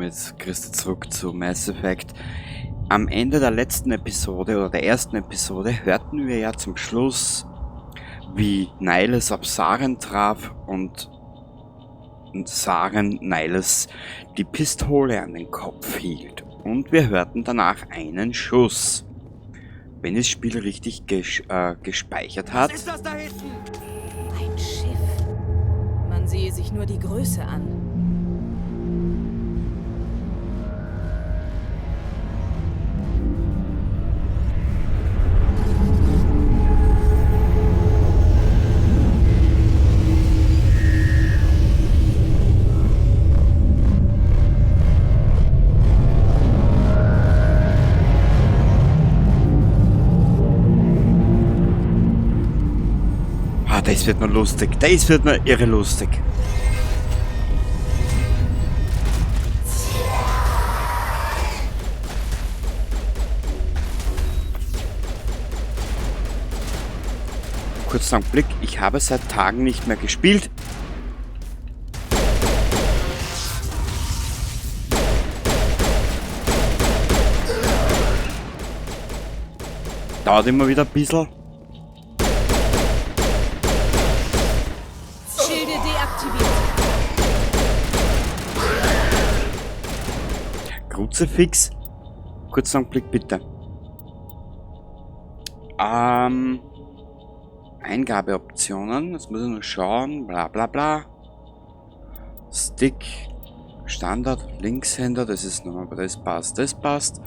damit Christi zurück zu Mass Effect. Am Ende der letzten Episode oder der ersten Episode hörten wir ja zum Schluss, wie Nihlus auf Saren traf und Saren Nihlus die Pistole an den Kopf hielt. Und wir hörten danach einen Schuss. Wenn das Spiel richtig gespeichert hat. Was ist das da hinten? Ein Schiff. Man sehe sich nur die Größe an. Ah, das wird noch lustig. Das wird noch irre lustig. Kurzer Blick, ich habe seit Tagen nicht mehr gespielt. Dauert immer wieder ein bisschen. Schilde deaktiviert. Kruzifix. Kurzen Augenblick bitte. Eingabeoptionen. Jetzt muss ich nur schauen. Bla bla bla. Stick. Standard. Linkshänder. Das ist nochmal, aber das passt. Das passt.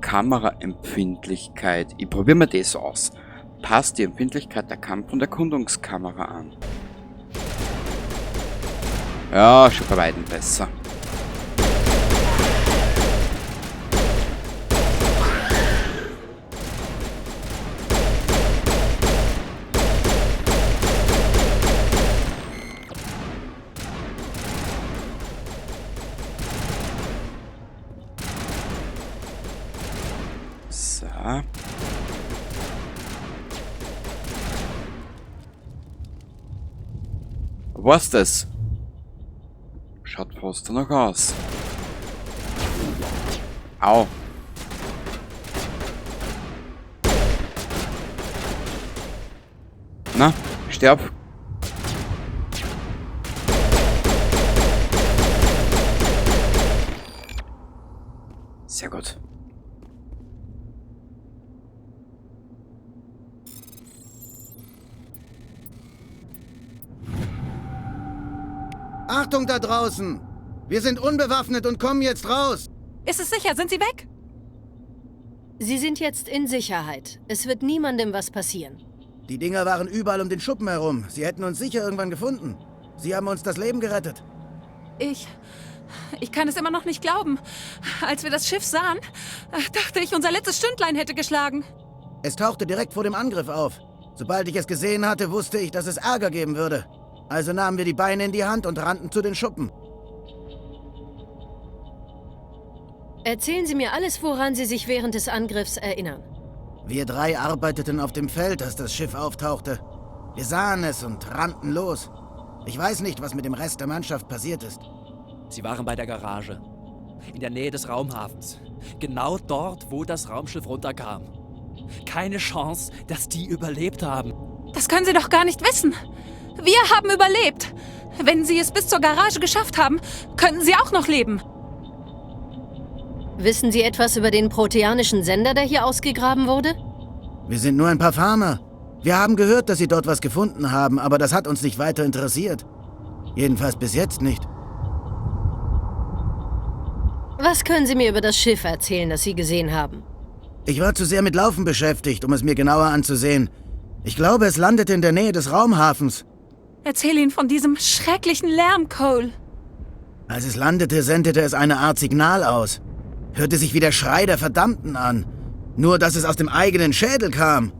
Kameraempfindlichkeit. Ich probiere mir das aus. Passt die Empfindlichkeit der Kampf- und Erkundungskamera an. Ja, schon bei weitem besser. So. Was das? Schaut fast noch aus. Au. Na, steh auf. Sehr gut. Achtung da draußen! Wir sind unbewaffnet und kommen jetzt raus! Ist es sicher? Sind sie weg? Sie sind jetzt in Sicherheit. Es wird niemandem was passieren. Die Dinger waren überall um den Schuppen herum. Sie hätten uns sicher irgendwann gefunden. Sie haben uns das Leben gerettet. Ich kann es immer noch nicht glauben. Als wir das Schiff sahen, dachte ich, unser letztes Stündlein hätte geschlagen. Es tauchte direkt vor dem Angriff auf. Sobald ich es gesehen hatte, wusste ich, dass es Ärger geben würde. Also nahmen wir die Beine in die Hand und rannten zu den Schuppen. Erzählen Sie mir alles, woran Sie sich während des Angriffs erinnern. Wir drei arbeiteten auf dem Feld, als das Schiff auftauchte. Wir sahen es und rannten los. Ich weiß nicht, was mit dem Rest der Mannschaft passiert ist. Sie waren bei der Garage. In der Nähe des Raumhafens. Genau dort, wo das Raumschiff runterkam. Keine Chance, dass die überlebt haben. Das können Sie doch gar nicht wissen. Wir haben überlebt. Wenn Sie es bis zur Garage geschafft haben, könnten Sie auch noch leben. Wissen Sie etwas über den proteanischen Sender, der hier ausgegraben wurde? Wir sind nur ein paar Farmer. Wir haben gehört, dass sie dort was gefunden haben, aber das hat uns nicht weiter interessiert. Jedenfalls bis jetzt nicht. Was können Sie mir über das Schiff erzählen, das Sie gesehen haben? Ich war zu sehr mit Laufen beschäftigt, um es mir genauer anzusehen. Ich glaube, es landete in der Nähe des Raumhafens. Erzähl ihnen von diesem schrecklichen Lärm, Cole. Als es landete, sendete es eine Art Signal aus. Hörte sich wie der Schrei der Verdammten an. Nur, dass es aus dem eigenen Schädel kam.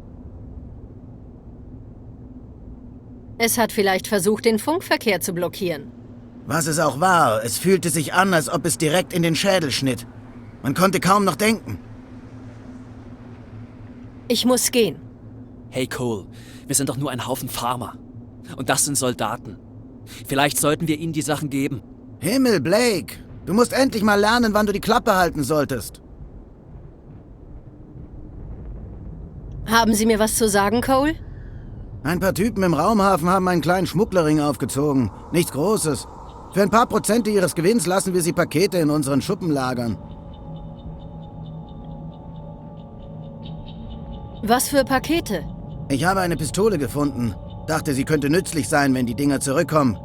Es hat vielleicht versucht, den Funkverkehr zu blockieren. Was es auch war, es fühlte sich an, als ob es direkt in den Schädel schnitt. Man konnte kaum noch denken. Ich muss gehen. Hey Cole, wir sind doch nur ein Haufen Farmer. Und das sind Soldaten. Vielleicht sollten wir ihnen die Sachen geben. Himmel, Blake! Du musst endlich mal lernen, wann du die Klappe halten solltest. Haben Sie mir was zu sagen, Cole? Ein paar Typen im Raumhafen haben einen kleinen Schmugglerring aufgezogen. Nichts Großes. Für ein paar Prozente ihres Gewinns lassen wir sie Pakete in unseren Schuppen lagern. Was für Pakete? Ich habe eine Pistole gefunden. Dachte, sie könnte nützlich sein, wenn die Dinger zurückkommen.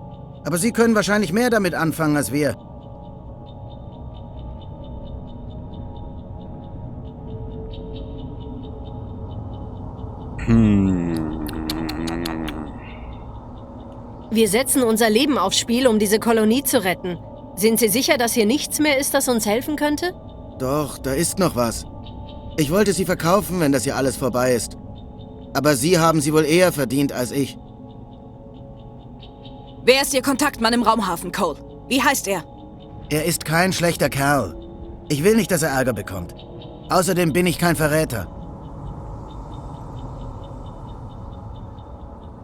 Aber sie können wahrscheinlich mehr damit anfangen als wir. Wir setzen unser Leben aufs Spiel, um diese Kolonie zu retten. Sind Sie sicher, dass hier nichts mehr ist, das uns helfen könnte? Doch, da ist noch was. Ich wollte sie verkaufen, wenn das hier alles vorbei ist. Aber Sie haben sie wohl eher verdient als ich. Wer ist Ihr Kontaktmann im Raumhafen, Cole? Wie heißt er? Er ist kein schlechter Kerl. Ich will nicht, dass er Ärger bekommt. Außerdem bin ich kein Verräter.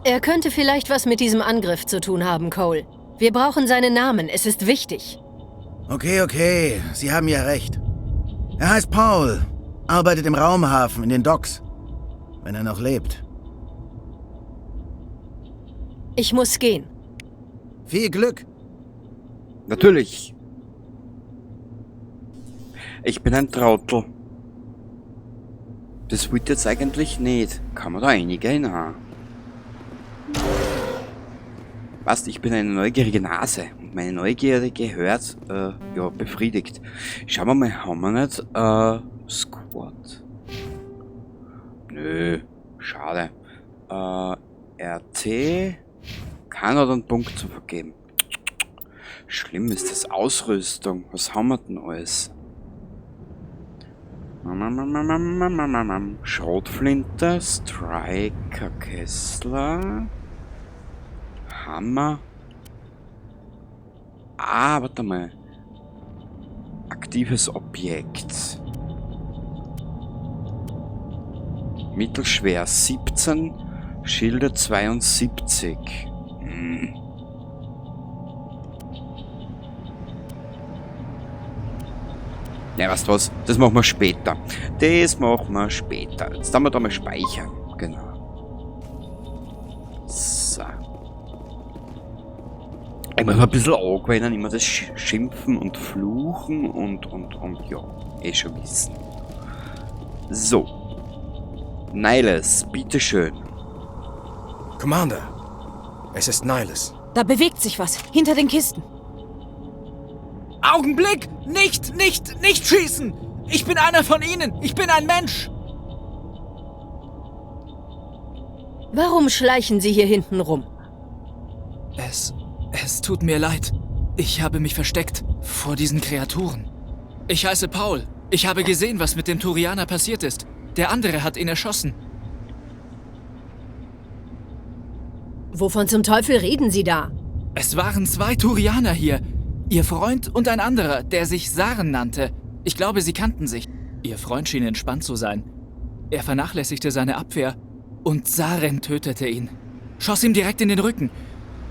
Er könnte vielleicht was mit diesem Angriff zu tun haben, Cole. Wir brauchen seinen Namen. Es ist wichtig. Okay, okay. Sie haben ja recht. Er heißt Paul. Arbeitet im Raumhafen, in den Docks. Wenn er noch lebt. Ich muss gehen. Viel Glück. Natürlich. Ich bin ein Trottel. Das wollte jetzt eigentlich nicht. Kann man da reingehen? Ha? Was? Ich bin eine neugierige Nase. Und meine Neugierde gehört, ja, befriedigt. Schauen wir mal, haben wir nicht, Squad. Nö, schade. RT. Keiner hat einen Punkt zu vergeben. Schlimm ist das. Ausrüstung. Was haben wir denn alles? Schrotflinte, Striker, Kessler, Hammer. Ah, warte mal. Aktives Objekt. Mittelschwer 17, Schilde 72. Hm. Ja, weißt du was? Das machen wir später. Das machen wir später. Jetzt haben wir da mal speichern. Genau. So. Ich muss mal ein bisschen angewöhnen, immer das Schimpfen und Fluchen und ja, eh schon wissen. So. Nihlus, bitteschön. Commander, es ist Nihlus. Da bewegt sich was, hinter den Kisten. Augenblick! Nicht, nicht, nicht schießen! Ich bin einer von Ihnen! Ich bin ein Mensch! Warum schleichen Sie hier hinten rum? Es tut mir leid. Ich habe mich versteckt vor diesen Kreaturen. Ich heiße Paul. Ich habe gesehen, was mit dem Turianer passiert ist. Der andere hat ihn erschossen. Wovon zum Teufel reden Sie da? Es waren zwei Turianer hier. Ihr Freund und ein anderer, der sich Saren nannte. Ich glaube, sie kannten sich. Ihr Freund schien entspannt zu sein. Er vernachlässigte seine Abwehr und Saren tötete ihn. Schoss ihm direkt in den Rücken.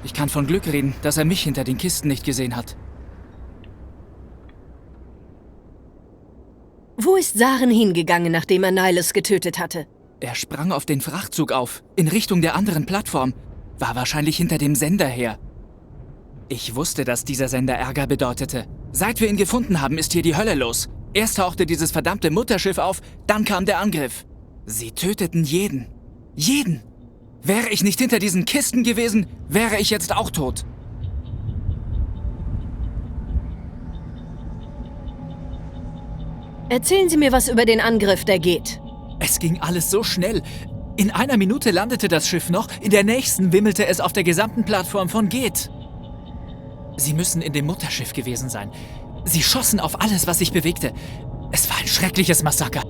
Ich kann von Glück reden, dass er mich hinter den Kisten nicht gesehen hat. Wo ist Saren hingegangen, nachdem er Nihlus getötet hatte? Er sprang auf den Frachtzug auf, in Richtung der anderen Plattform. War wahrscheinlich hinter dem Sender her. Ich wusste, dass dieser Sender Ärger bedeutete. Seit wir ihn gefunden haben, ist hier die Hölle los. Erst tauchte dieses verdammte Mutterschiff auf, dann kam der Angriff. Sie töteten jeden. Jeden! Wäre ich nicht hinter diesen Kisten gewesen, wäre ich jetzt auch tot. Erzählen Sie mir was über den Angriff, der geht. Es ging alles so schnell. In einer Minute landete das Schiff noch, in der nächsten wimmelte es auf der gesamten Plattform von Geth. Sie müssen in dem Mutterschiff gewesen sein. Sie schossen auf alles, was sich bewegte. Es war ein schreckliches Massaker.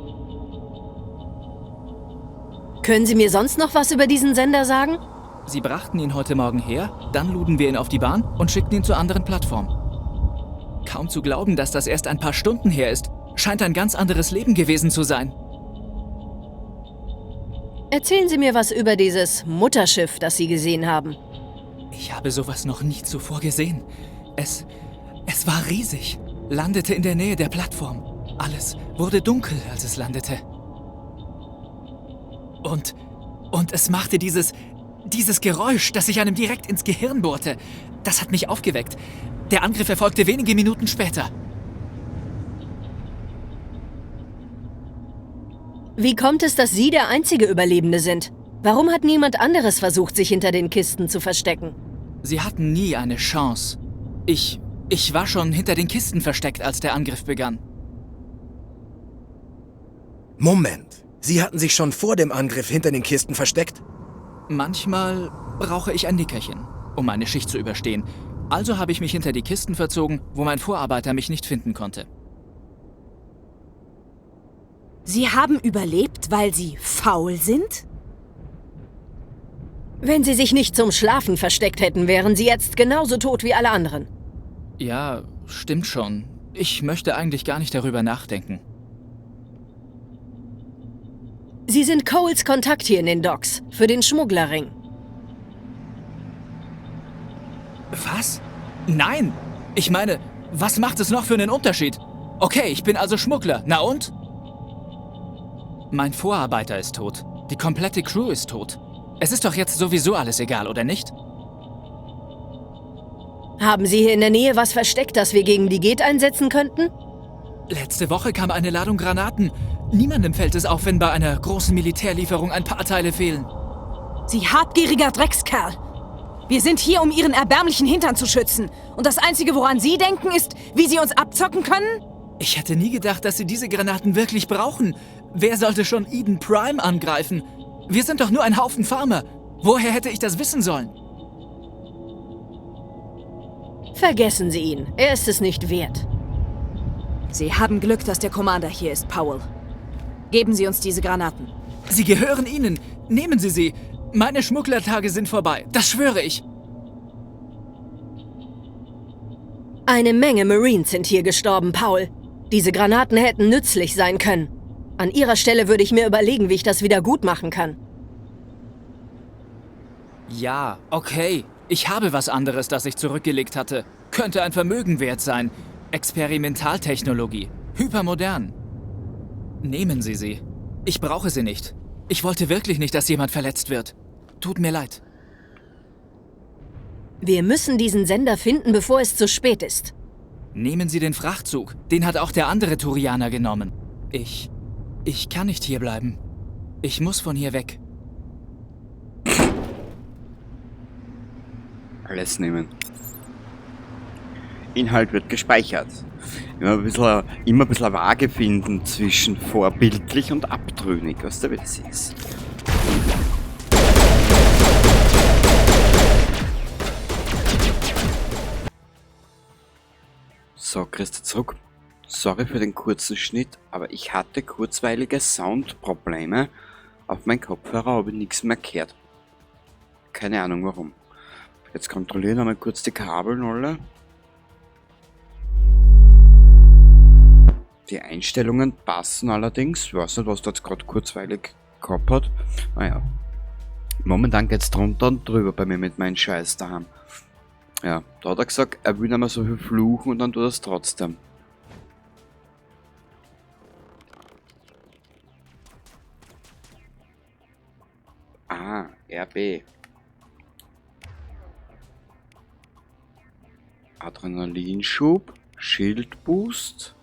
Können Sie mir sonst noch was über diesen Sender sagen? Sie brachten ihn heute Morgen her, dann luden wir ihn auf die Bahn und schickten ihn zur anderen Plattform. Kaum zu glauben, dass das erst ein paar Stunden her ist. Scheint ein ganz anderes Leben gewesen zu sein. Erzählen Sie mir was über dieses Mutterschiff, das Sie gesehen haben. Ich habe sowas noch nie zuvor gesehen. Es war riesig. Landete in der Nähe der Plattform. Alles wurde dunkel, als es landete. Und es machte dieses Geräusch, das sich einem direkt ins Gehirn bohrte. Das hat mich aufgeweckt. Der Angriff erfolgte wenige Minuten später. Wie kommt es, dass Sie der einzige Überlebende sind? Warum hat niemand anderes versucht, sich hinter den Kisten zu verstecken? Sie hatten nie eine Chance. Ich war schon hinter den Kisten versteckt, als der Angriff begann. Moment. Sie hatten sich schon vor dem Angriff hinter den Kisten versteckt? Manchmal brauche ich ein Nickerchen, um meine Schicht zu überstehen. Also habe ich mich hinter die Kisten verzogen, wo mein Vorarbeiter mich nicht finden konnte. Sie haben überlebt, weil Sie faul sind? Wenn Sie sich nicht zum Schlafen versteckt hätten, wären Sie jetzt genauso tot wie alle anderen. Ja, stimmt schon. Ich möchte eigentlich gar nicht darüber nachdenken. Sie sind Coles Kontakt hier in den Docks, für den Schmugglerring. Was? Nein! Ich meine, was macht es noch für einen Unterschied? Okay, ich bin also Schmuggler. Na und? Mein Vorarbeiter ist tot. Die komplette Crew ist tot. Es ist doch jetzt sowieso alles egal, oder nicht? Haben Sie hier in der Nähe was versteckt, das wir gegen die Geth einsetzen könnten? Letzte Woche kam eine Ladung Granaten. Niemandem fällt es auf, wenn bei einer großen Militärlieferung ein paar Teile fehlen. Sie habgieriger Dreckskerl! Wir sind hier, um Ihren erbärmlichen Hintern zu schützen. Und das Einzige, woran Sie denken, ist, wie Sie uns abzocken können? Ich hätte nie gedacht, dass Sie diese Granaten wirklich brauchen. Wer sollte schon Eden Prime angreifen? Wir sind doch nur ein Haufen Farmer. Woher hätte ich das wissen sollen? Vergessen Sie ihn. Er ist es nicht wert. Sie haben Glück, dass der Commander hier ist, Powell. Geben Sie uns diese Granaten. Sie gehören Ihnen. Nehmen Sie sie. Meine Schmugglertage sind vorbei. Das schwöre ich. Eine Menge Marines sind hier gestorben, Paul. Diese Granaten hätten nützlich sein können. An Ihrer Stelle würde ich mir überlegen, wie ich das wieder gut machen kann. Ja, okay. Ich habe was anderes, das ich zurückgelegt hatte. Könnte ein Vermögen wert sein. Experimentaltechnologie. Hypermodern. Nehmen Sie sie. Ich brauche sie nicht. Ich wollte wirklich nicht, dass jemand verletzt wird. Tut mir leid. Wir müssen diesen Sender finden, bevor es zu spät ist. Nehmen Sie den Frachtzug. Den hat auch der andere Turianer genommen. Ich kann nicht hierbleiben. Ich muss von hier weg. Alles nehmen. Inhalt wird gespeichert. Immer ein bisschen Waage finden zwischen vorbildlich und abtrünnig, weißt du, wie das ist. So, Christa zurück. Sorry für den kurzen Schnitt, aber ich hatte kurzweilige Soundprobleme. Auf meinen Kopfhörer habe ich nichts mehr gehört. Keine Ahnung warum. Jetzt kontrollieren wir mal kurz die Kabeln alle. Die Einstellungen passen allerdings. Ich weiß nicht, was da jetzt gerade kurzweilig gehabt hat. Naja. Momentan geht's drunter und drüber bei mir mit meinem Scheiß daheim. Ja, da hat er gesagt, er will nicht mehr so viel fluchen und dann tut er es trotzdem. Ah, RB. Adrenalinschub, Schildboost.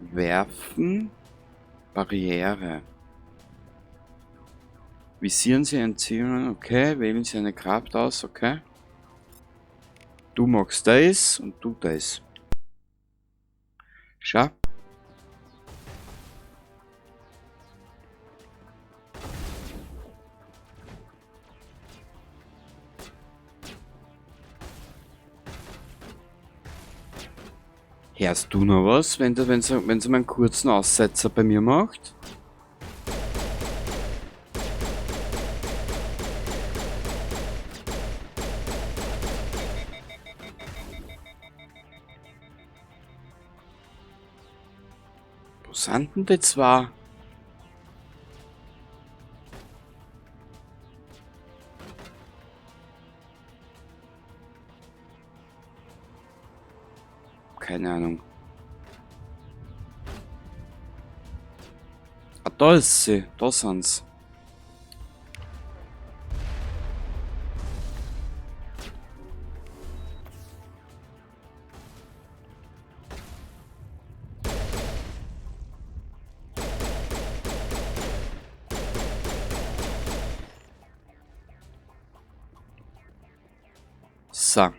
Werfen, Barriere. Visieren Sie ein Ziel, okay, wählen Sie eine Kraft aus, okay. Du magst das und du das. Schau. Hörst du noch was, wenn sie mal einen kurzen Aussetzer bei mir macht? Wo sind denn die zwei? Keine Ahnung. Ah, da ist sie. Da sind's. So.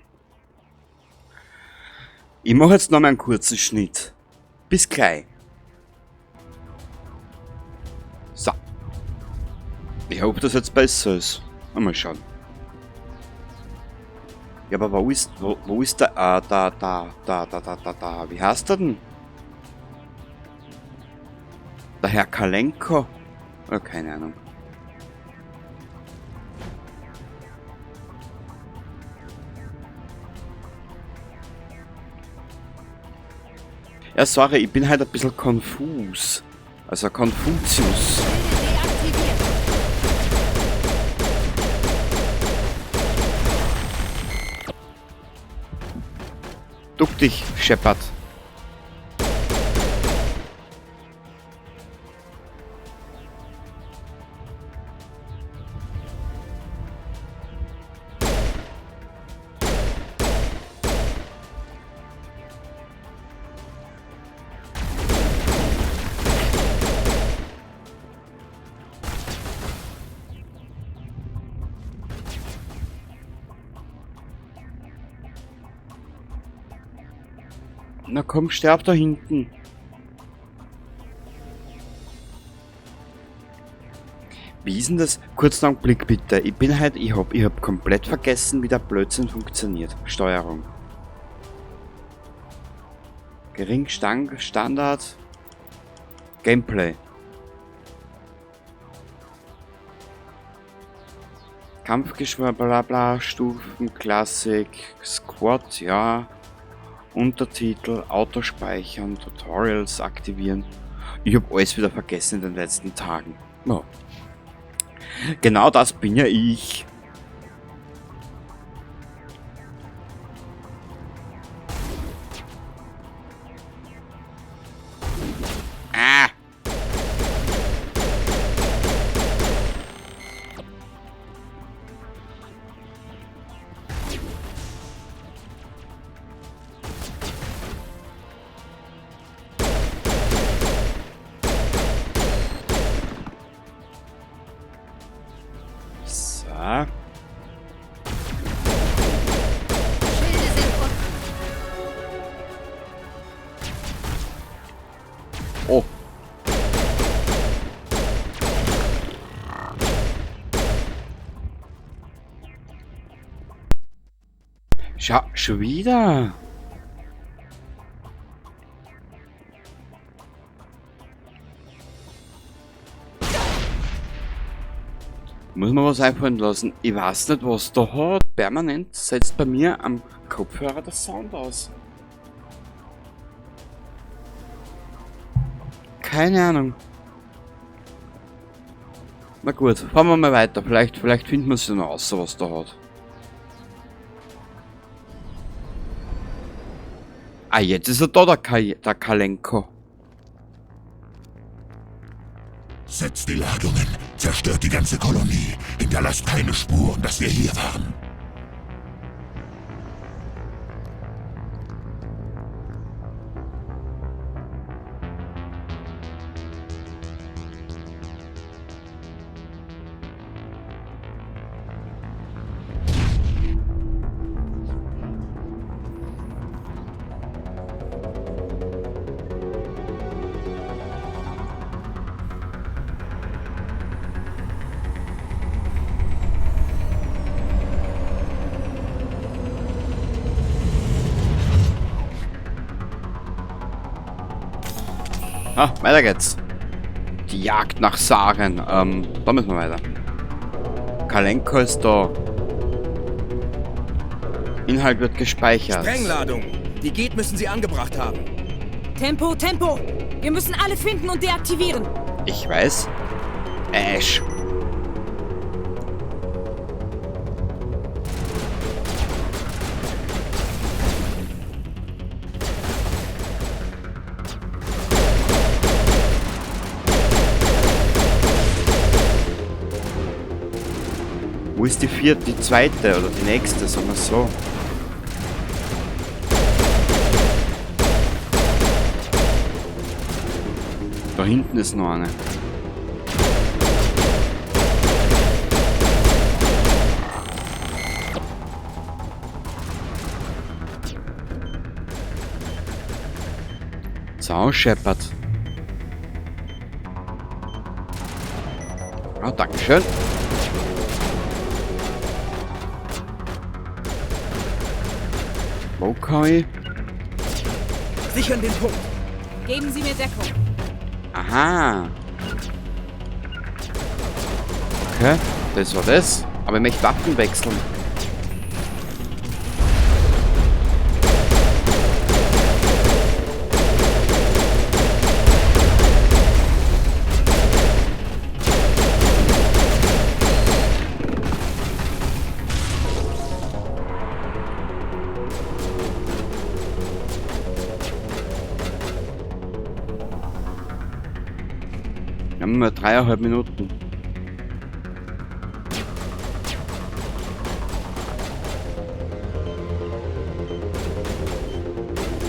Ich mache jetzt noch mal einen kurzen Schnitt. Bis gleich. So. Ich hoffe, dass jetzt besser ist. Mal schauen. Ja, aber wo ist der, da, wie heißt der denn? Der Herr Kalenko? Oh, keine Ahnung. Ja, sorry, ich bin halt ein bisschen konfus. Also Konfuzius. Duck dich, Shepard. Na komm, sterb da hinten. Wie ist denn das? Kurzen Augenblick bitte. Ich bin halt, ich hab komplett vergessen, wie der Blödsinn funktioniert. Steuerung. Gering, Standard. Gameplay. Kampfgeschwür, bla bla, Stufen, Klassik, Squad, ja. Untertitel, Autospeichern, Tutorials aktivieren. Ich hab alles wieder vergessen in den letzten Tagen. Ja. Genau das bin ja ich. Ah! Oh. Schau, schon wieder. Muss man was einfallen lassen. Ich weiß nicht, was da hat. Permanent setzt bei mir am Kopfhörer der Sound aus. Keine Ahnung. Na gut, fahren wir mal weiter. Vielleicht finden wir es ja noch raus, was da hat. Ah, jetzt ist er da, der Kalenko. Setzt die Ladungen, zerstört die ganze Kolonie, hinterlasst keine Spuren, dass wir hier waren. Ah, weiter geht's. Die Jagd nach Saren. Da müssen wir weiter. Kalenko ist da. Inhalt wird gespeichert. Sprengladung. Die geht, müssen sie angebracht haben. Tempo, Tempo! Wir müssen alle finden und deaktivieren. Ich weiß. Ash. Wo ist die vierte, die zweite oder die nächste, sagen wir so. Da hinten ist noch eine. So, Shepard. Ah, dankeschön. Okay. Sichern den Punkt. Geben Sie mir Deckung. Aha. Okay, das war das. Aber ich möchte Waffen wechseln. Wir haben nur 3,5 Minuten.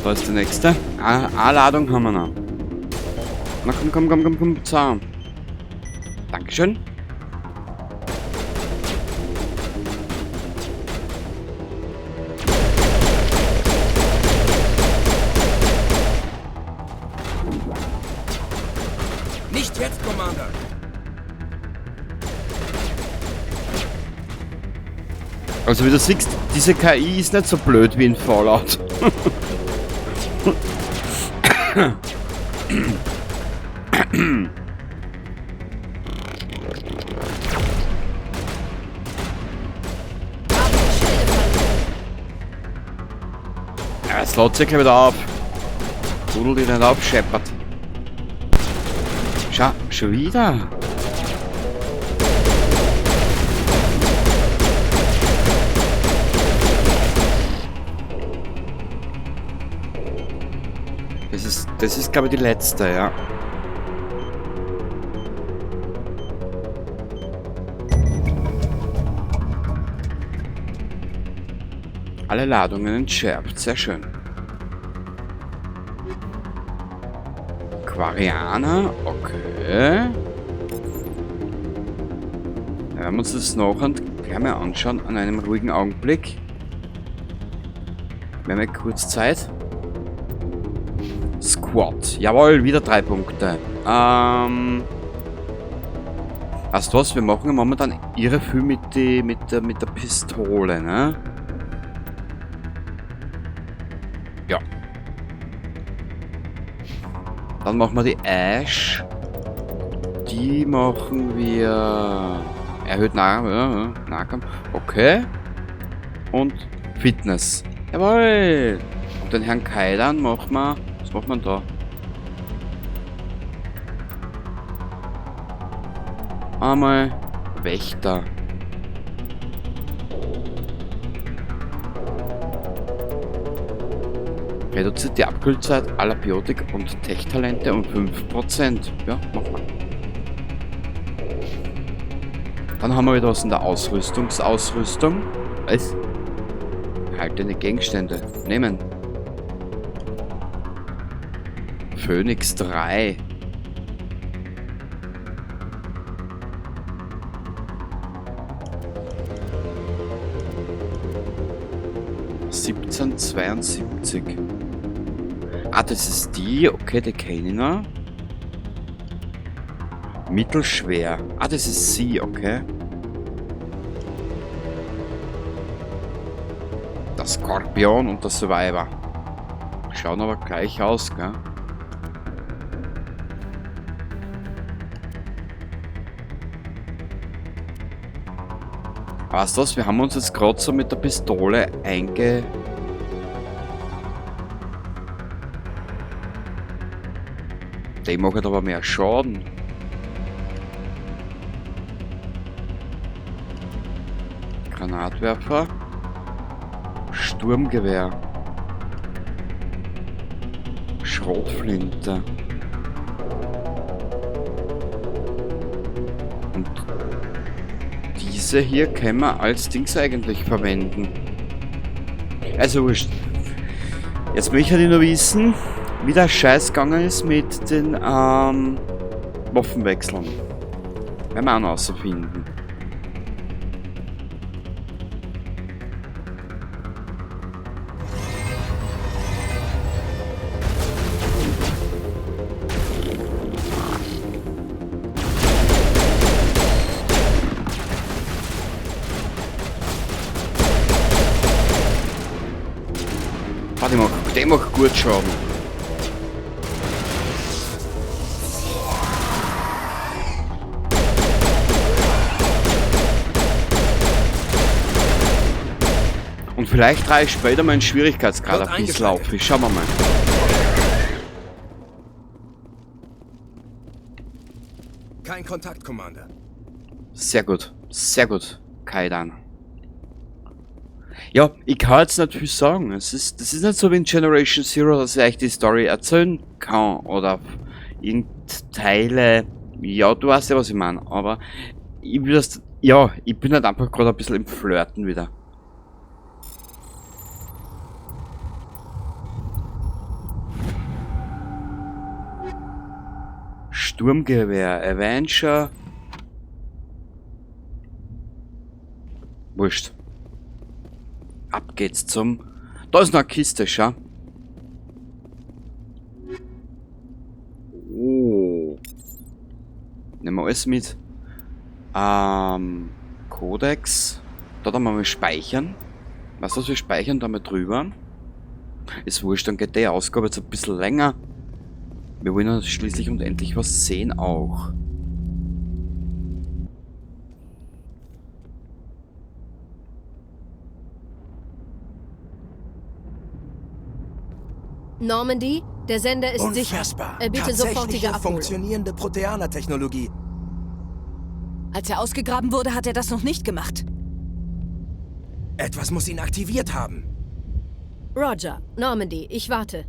Da ist die nächste. Eine Ladung haben wir noch. Na komm, komm, komm, komm, komm, so. Dankeschön. Nicht jetzt, Commander! Also wie du siehst, diese KI ist nicht so blöd wie in Fallout. Ja, es lädt sich gleich wieder auf. Pudel dich nicht auf, Shepard. Schau, schon wieder. Das ist, glaube ich, die letzte, ja. Alle Ladungen entschärft, sehr schön. Quarianer, okay. Da werden wir uns das nachher gleich mal anschauen, an einem ruhigen Augenblick. Wir haben ja kurz Zeit. Squad. Jawohl, wieder 3 Punkte. Weißt du was? Wir machen momentan irre viel mit der Pistole, ne? Ja. Dann machen wir die Ash. Die machen wir... Erhöht Nahkampf. Okay. Und Fitness. Jawohl. Und den Herrn Kaidan machen wir... Was macht man da? Einmal Wächter. Reduziert die Abkühlzeit aller Biotik- und Tech-Talente um 5%. Ja, mach mal. Dann haben wir wieder was in der Ausrüstungsausrüstung. Was? Erhaltene Gegenstände. Nehmen. Phoenix 3. ...1772. Ah, das ist die. Okay, die kenne ich noch. Mittelschwer. Ah, das ist sie, okay. Der Skorpion und der Survivor. Schauen aber gleich aus, gell? Weißt du was? Wir haben uns jetzt grad so mit der Pistole einge... Die macht aber mehr Schaden. Granatwerfer. Sturmgewehr. Schrotflinte. Und diese Diese hier können wir als Dings eigentlich verwenden. Also wurscht. Jetzt möchte ich nur wissen, wie der Scheiß gegangen ist mit den Waffenwechseln. Werden wir auch noch rausfinden. Warte mal, der macht gut Schaden. Und vielleicht drehe ich später meinen Schwierigkeitsgrad ein bisschen auf. Ich schau mal. Kein Kontakt, Commander. Sehr gut, sehr gut, Kaidan. Ja, ich kann jetzt nicht viel sagen. Das ist nicht so wie in Generation Zero, dass ich euch die Story erzählen kann oder irgendeine Teile. Ja, du weißt ja, was ich meine, aber ich will das, ja, ich bin halt einfach gerade ein bisschen im Flirten wieder. Sturmgewehr, Avenger. Wurscht. Ab geht's zum... Da ist noch eine Kiste, schau. Oh. Nehmen wir alles mit. Kodex. Da dann mal speichern. Weißt du was, wir speichern da mal drüber. Ist wurscht, dann geht die Ausgabe jetzt ein bisschen länger. Wir wollen ja schließlich und endlich was sehen auch. Normandy, der Sender ist sicher. Unfassbar. Bitte sofortige Abholung. Funktionierende Proteaner-Technologie. Als er ausgegraben wurde, hat er das noch nicht gemacht. Etwas muss ihn aktiviert haben. Roger, Normandy, ich warte.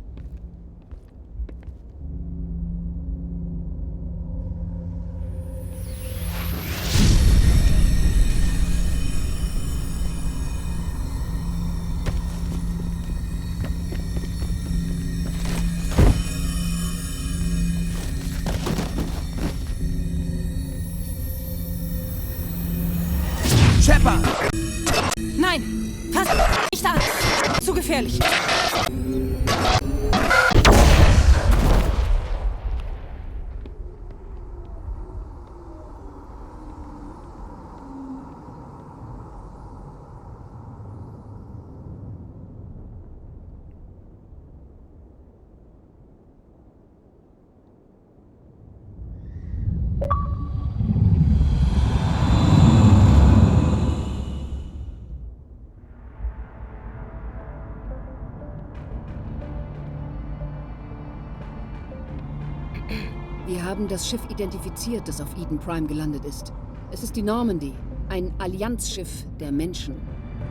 Shepard! Nein! Fass nicht an! Zu gefährlich! Wir haben das Schiff identifiziert, das auf Eden Prime gelandet ist. Es ist die Normandy, ein Allianzschiff der Menschen.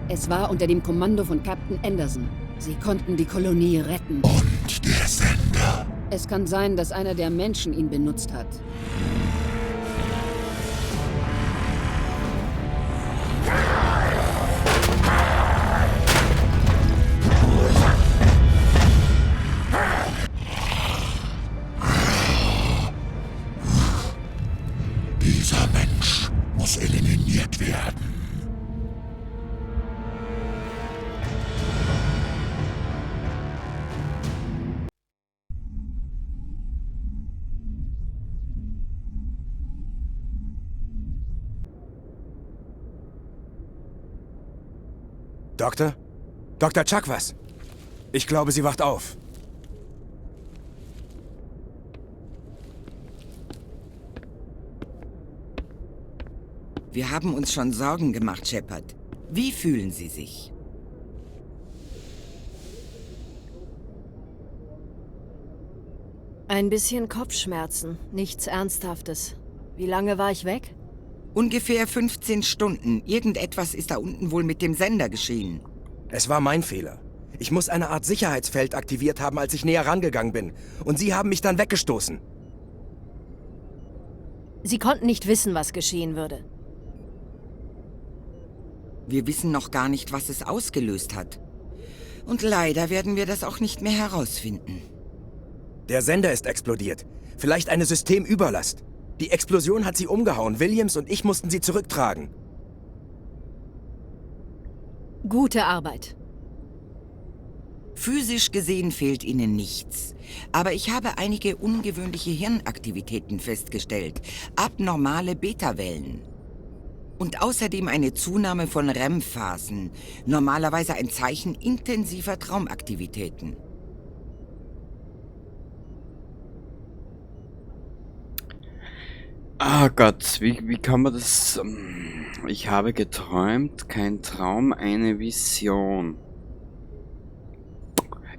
Es war unter dem Kommando von Captain Anderson. Sie konnten die Kolonie retten. Und der Sender. Es kann sein, dass einer der Menschen ihn benutzt hat. Dieser Mensch muss eliminiert werden. Doktor? Dr. Chakwas? Ich glaube, sie wacht auf. Wir haben uns schon Sorgen gemacht, Shepard. Wie fühlen Sie sich? Ein bisschen Kopfschmerzen, nichts Ernsthaftes. Wie lange war ich weg? Ungefähr 15 Stunden. Irgendetwas ist da unten wohl mit dem Sender geschehen. Es war mein Fehler. Ich muss eine Art Sicherheitsfeld aktiviert haben, als ich näher rangegangen bin. Und Sie haben mich dann weggestoßen. Sie konnten nicht wissen, was geschehen würde. Wir wissen noch gar nicht, was es ausgelöst hat. Und leider werden wir das auch nicht mehr herausfinden. Der Sender ist explodiert. Vielleicht eine Systemüberlast. Die Explosion hat sie umgehauen. Williams und ich mussten sie zurücktragen. Gute Arbeit. Physisch gesehen fehlt ihnen nichts. Aber ich habe einige ungewöhnliche Hirnaktivitäten festgestellt. Abnormale Beta-Wellen. Und außerdem eine Zunahme von REM-Phasen. Normalerweise ein Zeichen intensiver Traumaktivitäten. Ah Gott, wie kann man das... Ich habe geträumt, kein Traum, eine Vision.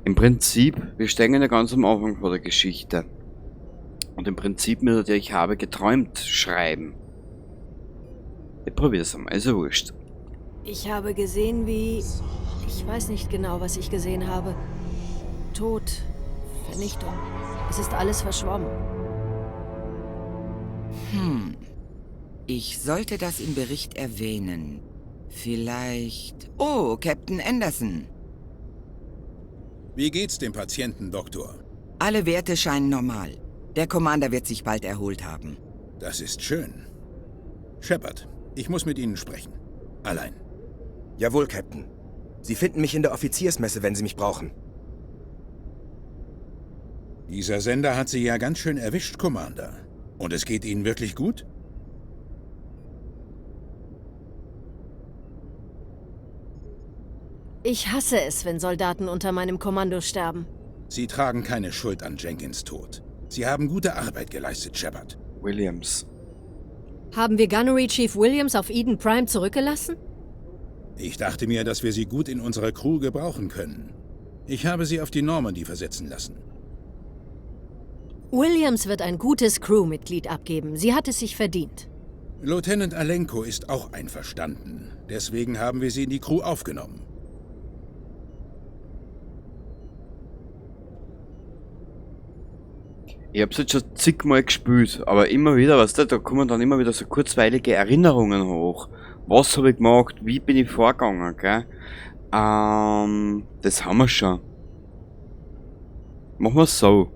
Im Prinzip, wir stehen ja ganz am Anfang vor der Geschichte. Und im Prinzip müsst ihr ich habe geträumt schreiben. Ich probier's einmal, ist ja wurscht. Ich habe gesehen, wie... Ich weiß nicht genau, was ich gesehen habe. Tod, Vernichtung. Es ist alles verschwommen. Ich sollte das im Bericht erwähnen. Vielleicht... Oh, Captain Anderson. Wie geht's dem Patienten, Doktor? Alle Werte scheinen normal. Der Commander wird sich bald erholt haben. Das ist schön. Shepard, ich muss mit Ihnen sprechen. Allein. Jawohl, Captain. Sie finden mich in der Offiziersmesse, wenn Sie mich brauchen. Dieser Sender hat Sie ja ganz schön erwischt, Commander. Und es geht Ihnen wirklich gut? Ich hasse es, wenn Soldaten unter meinem Kommando sterben. Sie tragen keine Schuld an Jenkins Tod. Sie haben gute Arbeit geleistet, Shepard. Williams. Haben wir Gunnery Chief Williams auf Eden Prime zurückgelassen? Ich dachte mir, dass wir sie gut in unserer Crew gebrauchen können. Ich habe sie auf die Normandy versetzen lassen. Williams wird ein gutes Crewmitglied abgeben. Sie hat es sich verdient. Lieutenant Alenko ist auch einverstanden. Deswegen haben wir sie in die Crew aufgenommen. Ich hab's jetzt schon zigmal gespielt, aber immer wieder, weißt du, da kommen dann immer wieder so kurzweilige Erinnerungen hoch. Was hab ich gemacht? Wie bin ich vorgegangen, gell? Das haben wir schon. Machen wir's so.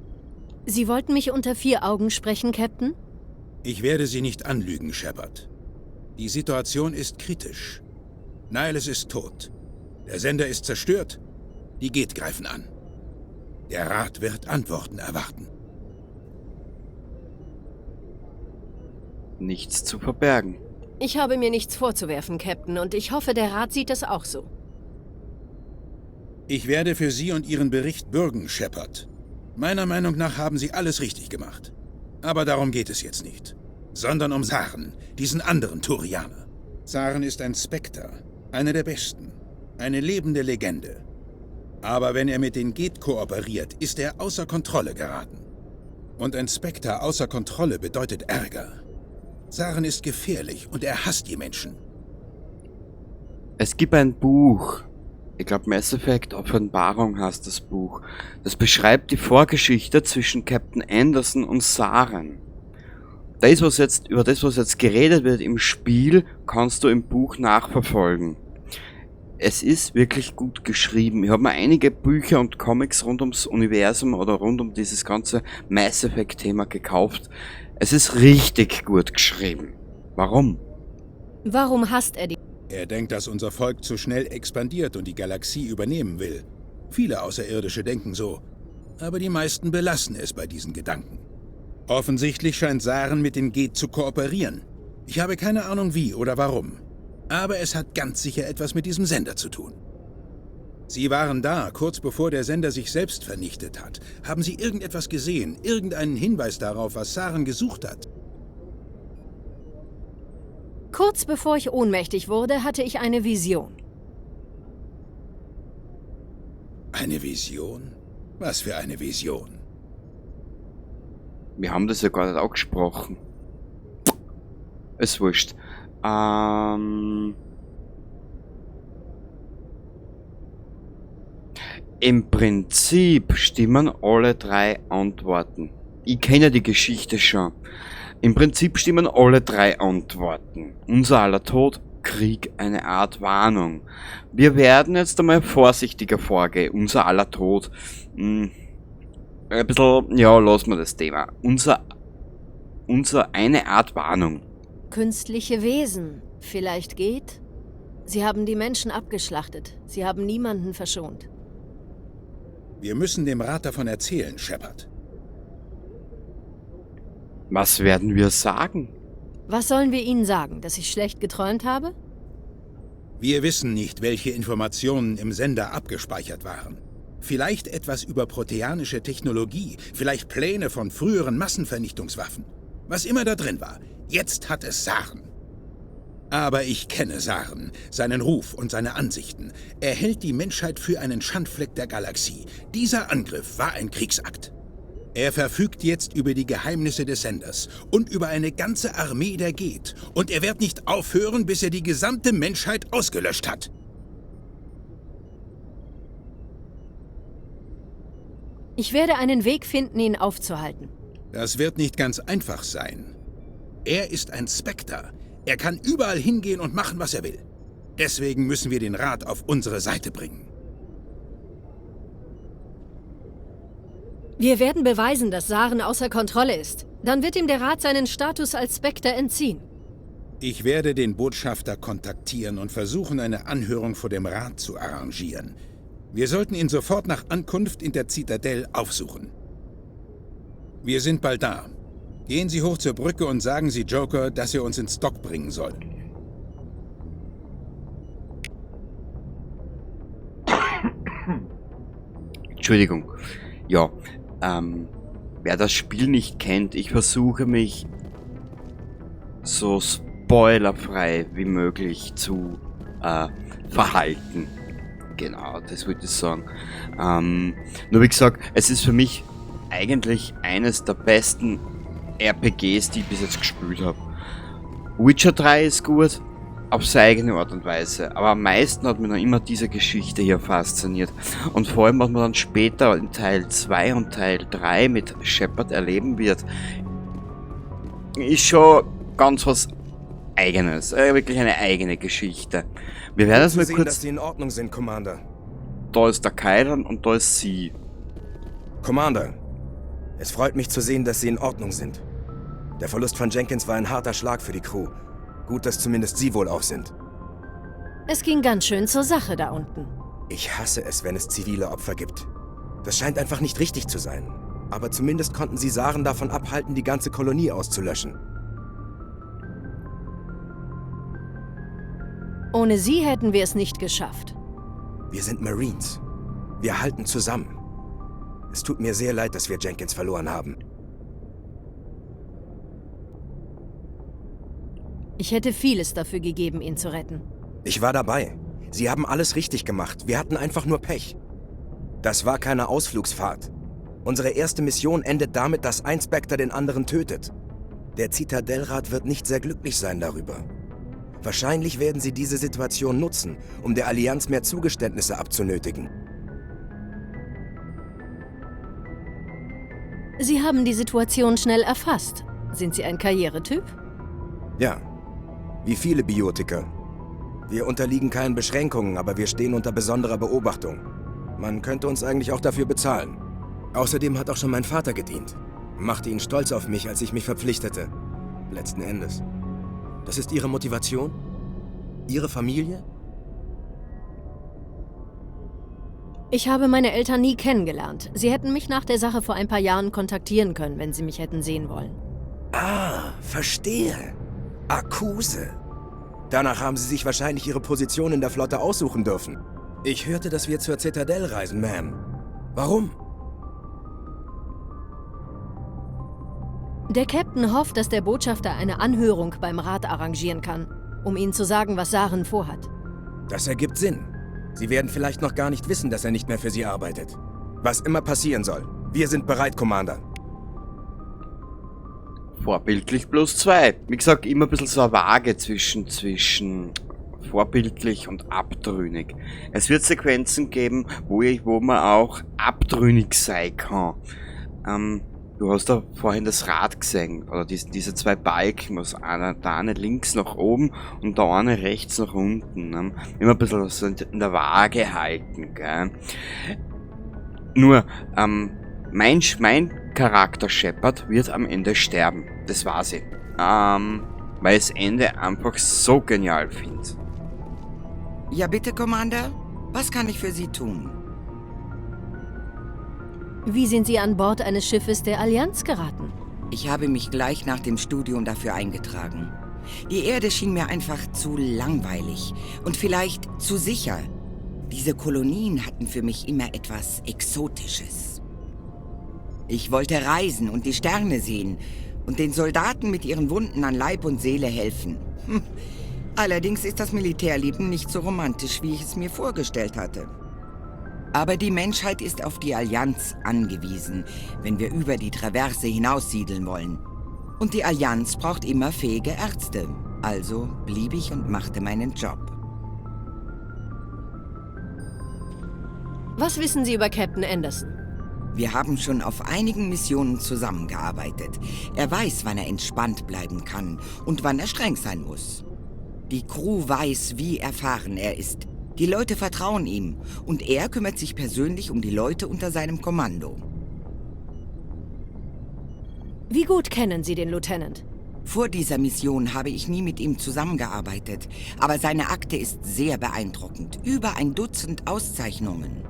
Sie wollten mich unter 4 Augen sprechen, Captain? Ich werde Sie nicht anlügen, Shepard. Die Situation ist kritisch. Nihlus ist tot. Der Sender ist zerstört. Die Geth greifen an. Der Rat wird Antworten erwarten. Nichts zu verbergen. Ich habe mir nichts vorzuwerfen, Captain, und ich hoffe, der Rat sieht es auch so. Ich werde für Sie und Ihren Bericht bürgen, Shepard. Meiner Meinung nach haben Sie alles richtig gemacht. Aber darum geht es jetzt nicht. Sondern um Saren, diesen anderen Turianer. Saren ist ein Spectre, einer der besten, eine lebende Legende. Aber wenn er mit den Geth kooperiert, ist er außer Kontrolle geraten. Und ein Spectre außer Kontrolle bedeutet Ärger. Saren ist gefährlich und er hasst die Menschen. Es gibt ein Buch. Ich glaub, Mass Effect Offenbarung heißt das Buch. Das beschreibt die Vorgeschichte zwischen Captain Anderson und Saren. Das, was jetzt, über das, was jetzt geredet wird im Spiel, kannst du im Buch nachverfolgen. Es ist wirklich gut geschrieben. Ich hab mir einige Bücher und Comics rund ums Universum oder rund um dieses ganze Mass Effect Thema gekauft. Es ist richtig gut geschrieben. Warum? Warum hasst er die? Er denkt, dass unser Volk zu schnell expandiert und die Galaxie übernehmen will. Viele Außerirdische denken so. Aber die meisten belassen es bei diesen Gedanken. Offensichtlich scheint Saren mit den Geth zu kooperieren. Ich habe keine Ahnung wie oder warum. Aber es hat ganz sicher etwas mit diesem Sender zu tun. Sie waren da, kurz bevor der Sender sich selbst vernichtet hat. Haben Sie irgendetwas gesehen? Irgendeinen Hinweis darauf, was Saren gesucht hat? Kurz bevor ich ohnmächtig wurde, hatte ich eine Vision. Eine Vision? Was für eine Vision? Wir haben das ja gar nicht angesprochen. Ist wurscht. Im Prinzip stimmen alle drei Antworten. Ich kenne die Geschichte schon. Im Prinzip stimmen alle drei Antworten. Unser aller Tod, Krieg eine Art Warnung. Wir werden jetzt einmal vorsichtiger vorgehen. Unser aller Tod. Ein bisschen, ja, lassen wir das Thema. Unser eine Art Warnung. Künstliche Wesen. Vielleicht geht? Sie haben die Menschen abgeschlachtet. Sie haben niemanden verschont. Wir müssen dem Rat davon erzählen, Shepard. Was werden wir sagen? Was sollen wir ihnen sagen? Dass ich schlecht geträumt habe? Wir wissen nicht, welche Informationen im Sender abgespeichert waren. Vielleicht etwas über proteanische Technologie, vielleicht Pläne von früheren Massenvernichtungswaffen. Was immer da drin war, jetzt hat es Saren. Aber ich kenne Saren, seinen Ruf und seine Ansichten. Er hält die Menschheit für einen Schandfleck der Galaxie. Dieser Angriff war ein Kriegsakt. Er verfügt jetzt über die Geheimnisse des Senders und über eine ganze Armee der Geth. Und er wird nicht aufhören, bis er die gesamte Menschheit ausgelöscht hat. Ich werde einen Weg finden, ihn aufzuhalten. Das wird nicht ganz einfach sein. Er ist ein Spectre. Er kann überall hingehen und machen, was er will. Deswegen müssen wir den Rat auf unsere Seite bringen. Wir werden beweisen, dass Saren außer Kontrolle ist. Dann wird ihm der Rat seinen Status als Spectre entziehen. Ich werde den Botschafter kontaktieren und versuchen, eine Anhörung vor dem Rat zu arrangieren. Wir sollten ihn sofort nach Ankunft in der Zitadelle aufsuchen. Wir sind bald da. Gehen Sie hoch zur Brücke und sagen Sie Joker, dass er uns ins Dock bringen soll. Entschuldigung. Ja, wer das Spiel nicht kennt, ich versuche mich so spoilerfrei wie möglich zu verhalten. Genau, das würde ich sagen. Nur wie gesagt, es ist für mich eigentlich eines der besten RPGs, die ich bis jetzt gespielt habe. Witcher 3 ist gut, auf seine eigene Art und Weise, aber am meisten hat mich noch immer diese Geschichte hier fasziniert. Und vor allem, was man dann später in Teil 2 und Teil 3 mit Shepard erleben wird, ist schon ganz was Eigenes, wirklich eine eigene Geschichte. Wir werden es mal kurz... dass Sie in Ordnung sind, Commander. Da ist der Kaidan und da ist sie. Commander, es freut mich zu sehen, dass Sie in Ordnung sind. Der Verlust von Jenkins war ein harter Schlag für die Crew. Gut, dass zumindest Sie wohlauf sind. Es ging ganz schön zur Sache da unten. Ich hasse es, wenn es zivile Opfer gibt. Das scheint einfach nicht richtig zu sein. Aber zumindest konnten Sie Saren davon abhalten, die ganze Kolonie auszulöschen. Ohne Sie hätten wir es nicht geschafft. Wir sind Marines. Wir halten zusammen. Es tut mir sehr leid, dass wir Jenkins verloren haben. Ich hätte vieles dafür gegeben, ihn zu retten. Ich war dabei. Sie haben alles richtig gemacht. Wir hatten einfach nur Pech. Das war keine Ausflugsfahrt. Unsere erste Mission endet damit, dass ein Spectre den anderen tötet. Der Zitadellrat wird nicht sehr glücklich sein darüber. Wahrscheinlich werden sie diese Situation nutzen, um der Allianz mehr Zugeständnisse abzunötigen. Sie haben die Situation schnell erfasst. Sind Sie ein Karrieretyp? Ja, wie viele Biotiker. Wir unterliegen keinen Beschränkungen, aber wir stehen unter besonderer Beobachtung. Man könnte uns eigentlich auch dafür bezahlen. Außerdem hat auch schon mein Vater gedient. Machte ihn stolz auf mich, als ich mich verpflichtete. Letzten Endes. Das ist Ihre Motivation? Ihre Familie? Ich habe meine Eltern nie kennengelernt. Sie hätten mich nach der Sache vor ein paar Jahren kontaktieren können, wenn sie mich hätten sehen wollen. Ah, verstehe. Akkuse. Danach haben sie sich wahrscheinlich ihre Position in der Flotte aussuchen dürfen. Ich hörte, dass wir zur Zitadelle reisen, Ma'am. Warum? Der Captain hofft, dass der Botschafter eine Anhörung beim Rat arrangieren kann, um ihnen zu sagen, was Saren vorhat. Das ergibt Sinn. Sie werden vielleicht noch gar nicht wissen, dass er nicht mehr für Sie arbeitet. Was immer passieren soll. Wir sind bereit, Commander. Vorbildlich plus 2. Wie gesagt, immer ein bisschen so eine Waage zwischen vorbildlich und abtrünnig. Es wird Sequenzen geben, wo man auch abtrünnig sein kann. Du hast da vorhin das Rad gesehen, oder diese zwei Balken, was einer, der eine links nach oben und der eine rechts nach unten. Ne? Immer ein bisschen so in der Waage halten, gell? Nur, mein Charakter Shepard wird am Ende sterben. Das weiß ich. Weil ich das Ende einfach so genial finde. Ja bitte, Commander. Was kann ich für Sie tun? Wie sind Sie an Bord eines Schiffes der Allianz geraten? Ich habe mich gleich nach dem Studium dafür eingetragen. Die Erde schien mir einfach zu langweilig und vielleicht zu sicher. Diese Kolonien hatten für mich immer etwas Exotisches. Ich wollte reisen und die Sterne sehen und den Soldaten mit ihren Wunden an Leib und Seele helfen. Allerdings ist das Militärleben nicht so romantisch, wie ich es mir vorgestellt hatte. Aber die Menschheit ist auf die Allianz angewiesen, wenn wir über die Traverse hinaussiedeln wollen. Und die Allianz braucht immer fähige Ärzte. Also blieb ich und machte meinen Job. Was wissen Sie über Captain Anderson? Wir haben schon auf einigen Missionen zusammengearbeitet. Er weiß, wann er entspannt bleiben kann und wann er streng sein muss. Die Crew weiß, wie erfahren er ist. Die Leute vertrauen ihm und er kümmert sich persönlich um die Leute unter seinem Kommando. Wie gut kennen Sie den Lieutenant? Vor dieser Mission habe ich nie mit ihm zusammengearbeitet, aber seine Akte ist sehr beeindruckend. Über 1 Dutzend Auszeichnungen.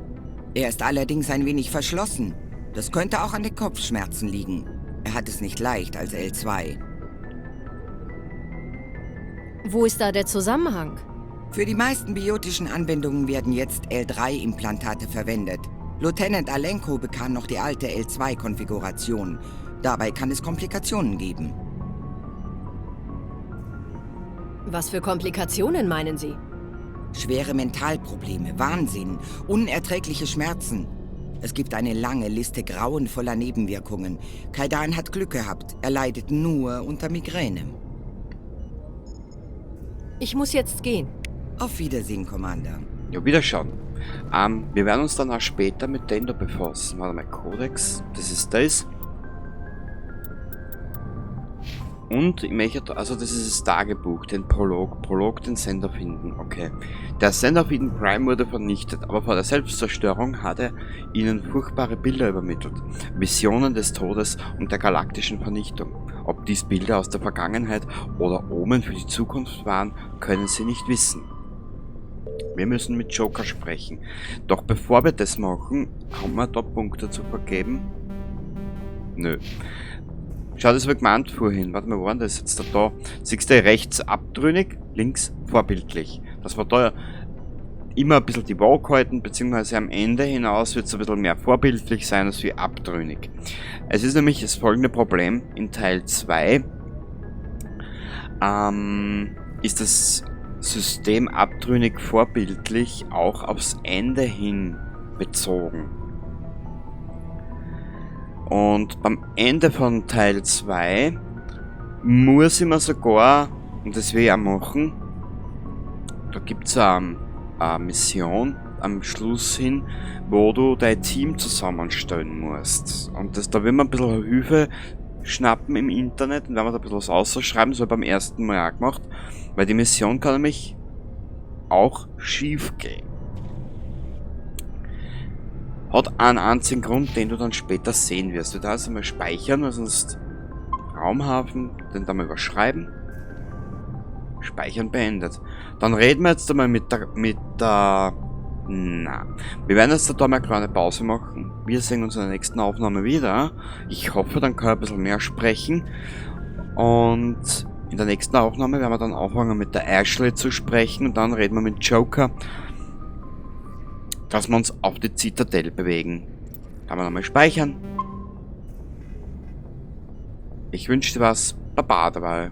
Er ist allerdings ein wenig verschlossen. Das könnte auch an den Kopfschmerzen liegen. Er hat es nicht leicht als L2. Wo ist da der Zusammenhang? Für die meisten biotischen Anwendungen werden jetzt L3-Implantate verwendet. Lieutenant Alenko bekam noch die alte L2-Konfiguration. Dabei kann es Komplikationen geben. Was für Komplikationen meinen Sie? Schwere Mentalprobleme, Wahnsinn, unerträgliche Schmerzen. Es gibt eine lange Liste grauenvoller Nebenwirkungen. Kaidan hat Glück gehabt. Er leidet nur unter Migräne. Ich muss jetzt gehen. Auf Wiedersehen, Commander. Ja, wiederschauen. Wir werden uns dann auch später mit dem da befassen. Warte mal, Codex, das ist das. Und ich möchte, also das ist das Tagebuch, den Prolog, den Sender finden, okay. Der Sender auf Eden Prime wurde vernichtet, aber vor der Selbstzerstörung hat er ihnen furchtbare Bilder übermittelt. Visionen des Todes und der galaktischen Vernichtung. Ob dies Bilder aus der Vergangenheit oder Omen für die Zukunft waren, können sie nicht wissen. Wir müssen mit Joker sprechen. Doch bevor wir das machen, haben wir da Punkte zu vergeben? Nö. Schau, das war gemeint vorhin. Warte mal, wo war denn das jetzt da? Da. Siehst du, rechts abtrünnig, links vorbildlich. Dass wir da immer ein bisschen die Waage halten, beziehungsweise am Ende hinaus wird's ein bisschen mehr vorbildlich sein als wie abtrünnig. Es ist nämlich das folgende Problem in Teil 2. Ist das System abtrünnig vorbildlich auch aufs Ende hin bezogen. Und beim Ende von Teil 2 muss ich mir sogar, und das will ich auch machen, da gibt's eine Mission am Schluss hin, wo du dein Team zusammenstellen musst. Und da will man ein bisschen Hilfe schnappen im Internet und werden wir da ein bisschen was ausschreiben, das habe ich beim ersten Mal auch gemacht, weil die Mission kann nämlich auch schief gehen. Hat einen einzigen Grund, den du dann später sehen wirst. Du darfst einmal speichern, weil sonst Raumhafen, den da mal überschreiben. Speichern beendet. Dann reden wir jetzt einmal mit der, mit der, na. Wir werden jetzt da mal eine kleine Pause machen. Wir sehen uns in der nächsten Aufnahme wieder. Ich hoffe, dann kann ich ein bisschen mehr sprechen. Und in der nächsten Aufnahme werden wir dann anfangen mit der Ashley zu sprechen. Und dann reden wir mit Joker, dass wir uns auf die Zitadelle bewegen. Kann man nochmal speichern. Ich wünsche dir was. Baba dabei.